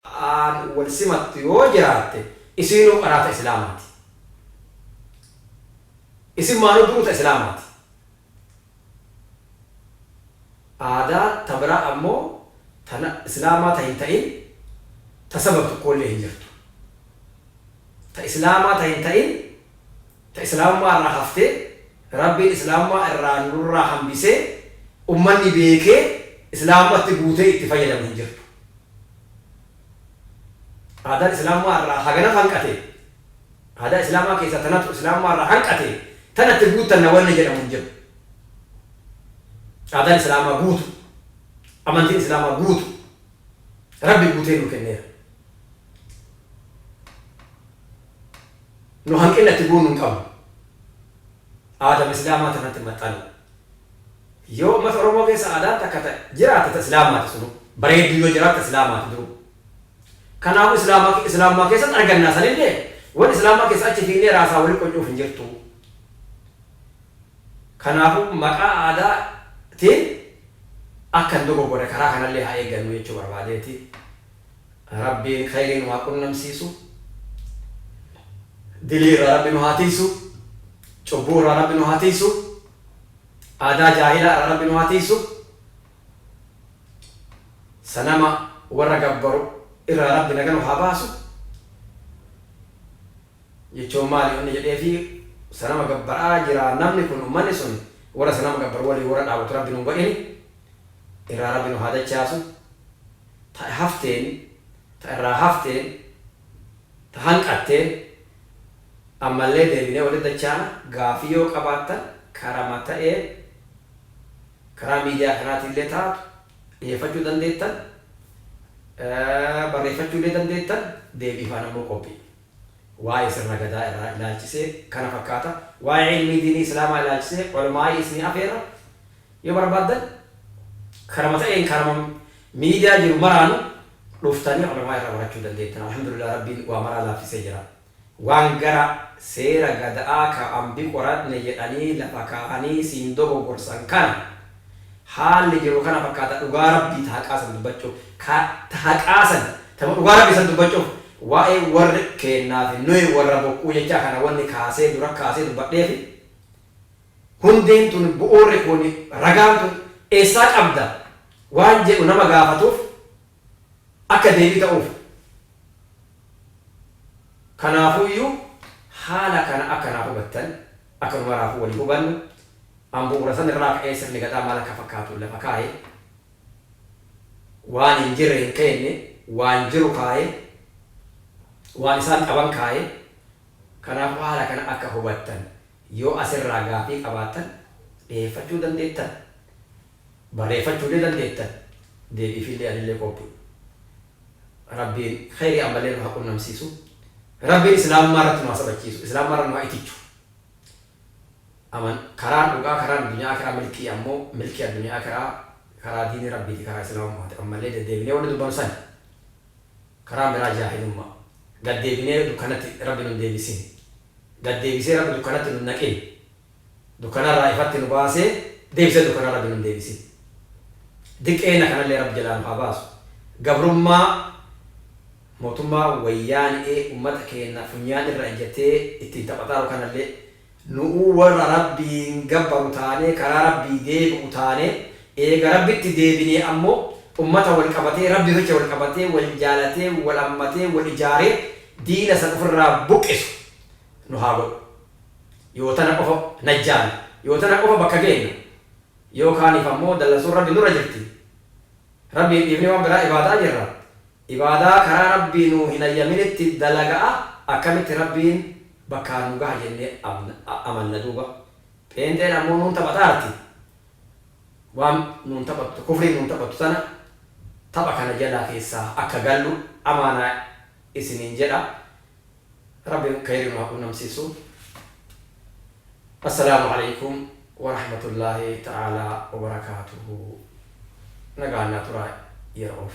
Aan wal simattu yoo jiraatte isiinuu qaraa ta islaamaati. Isin maanuu duruu ta islaamaati. Aadaa ta biraa ammoo ta islaamaa ta hin ta'in ta sabab tokkoollee hin jirtu. Ta islaamaa ta hin ta'in ta islaamummaa irraa haftee Rabbiin islaamummaa irraa nurraa hambisee ummanni beekee islaamumatti guutee itti fayyadamu hin jirtu. Aadaan islaamummaa irraa haganatu hanqate, aadaa islaamaa keessaa tanatu islaamummaa irraa hanqate, tana itti guuttanna wanni jedhamu hin jiru. Aadaan islaamaa guutu, amantiin islaamaa guutu, Rabbi guutee nuu kenneera. Nu hanqinna itti guunnu hin qabnu. Aadama islaamaa tanatti maxxanuu. Yoo ummata Oromoo keessa aadaan takka ta jiraatte ta Islaamaati sunu. Bareedduu yoo jiraatte ta Islaamaati duruu. Kanaafuu Islaama Islaamummaa keessatti argannaa sanillee wanni Islaamummaa keessa achi fiinnee raasaa wali qoncuuf hin jirtu. Kanaafuu maqaa aadaa tiin akka hin dogoggorre karaa kanallee haa eeggannu jechuu barbaadeeti. Rabbiin khayrii nu haa qunnamsiisu. Dilii irraa Rabbi nu haa tiysu. Cubbuu irraa Rabbi nu haa tiysu. Aadaa jaahilaa irraa Rabbi nu haa tiysu. Sanama warra gabbaru irraa Rabbi naga nu haa baasu. Jechuun maali wanni jedheefi sanama gabbaraa jira namni kun ummanni sun warra sanama gabbaru waliin warra dhaabatu Rabbi nu hin godhini irraa Rabbi nu haa dachaasu. Ta hafteen ta irraa hafteen ta hanqatteen Ammallee deebinee walitti dachaana, gaafii yoo qabaattan karama ta'een karaa miidiyaa kanaatiinillee taatu dhiheeffachuu dandeettan, barreeffachuullee dandeettan, deebiifaan ammoo qophii. Waa'ee sirna Gadaa irraa ilaalchisee kana fakkaata. Waa'ee ilmii diinii Islaamaa ilaalchisee ulumaa'ii isinii afeerra. Yoo barbaaddan karama ta'een karama miidiyaa jiru maraanu dhuftanii ulumaa'ii irraa barachuu dandeettan. Alhamdulillah Rabbiin waa maraa laaffisee jira. Waan gara seera Gada'aa ka ambi qoradhne jedhanii lafa kaahanii siin dogogorsan kana haalli jiru kana fakkaata dhugaa Rabbii ta haqaa san dubbachuuf ka ta haqaa san tama dhugaa Rabbii san dubbachuuf waa'ee warri keennaa fi nuyi warra bokkuu jechaa kana wanni kaasee dura kaasee dubbadheefi hundeen tun bu'uurri kun ragaan tun eessaa qabda waan jedhu nama gaafatuuf akka deebii ta'uuf. Kanaafuuyyuu haala kana akka naaf hubattan, akka nu maraafuu walii hubannu, an bu'uura san irraa ka'ee sirni Gadaa maal akka fakkaatu lafa kaaye, waan hin jirre hin keenne, waan jiru kaaye, waan isaan qaban kaaye. Kanaafuu haala kana akka hubattan, yoo as irraa gaafii qabaattan dhiheeffachuu dandeettan. Barreeffachuullee dandeettan. Deebiifillee anillee qophii. Rabbiin kheyrii ammallee nu haa qunnamsiisu. Rabbiin islaamummaa irratti nu haa sabachiisu. Islaamummaa irra nu haa itichu. Aman karaan dhugaa karaan addunyaa akiraa milkii ammoo milkii addunyaa akiraa karaa diinii Rabbiiti karaa islaamummaati. Ammallee deddeebinee wanni dubbannu sani. Karaan biraa jaahilummaa. Gad deebinee dukkanatti Rabbi nun deebisin. Gad deebisee Rabbi dukkanatti nun naqin. Dukkanarraa ifatti nu baasee deebisee dukkana Rabbi nun deebisin. Diqqeenna kanallee Rabbi jalaa nu haa baasu. Gabrummaa mootummaa wayyaanee ummata keenna funyaan irra ejjatee ittiin taphataaru kanallee nu'uu warra Rabbiin gabbaru taanee karaa Rabbii deebi'u taanee eega Rabbitti deebinee ammoo ummata wal qabatee Rabbiif jecha wal qabatee wal jaalatee wal ammatee wal ijaaree diina san ufirraa buqqisu nu haa godhu. Yoo tana qofa najjaana. Yoo tana qofa bakka geenna. Yoo kaaniif ammoo dallansuun Rabbi nurra jirti. Rabbiin dhiifnee waan biraa ibaadaa jirra. Ibaadaa karaa Rabbii nuu hin hayyaminitti dalaga'a akkamitti Rabbiin bakkaan nu gaha jennee amanna duuba. Pheenxeen ammoo nuun taphataarti. Waan nuun taphattu kufriin nuun taphattu tana tapha kana jalaa keessaa akka gallu amaanaa isiniin jedha. Rabbiin kheyrii nu haa qunnamsiisu. Assalaamu Aleykum Warahmatullaahi Ta'aalaa Wabarakaatuhu. Nagaan naa turaa yeroof.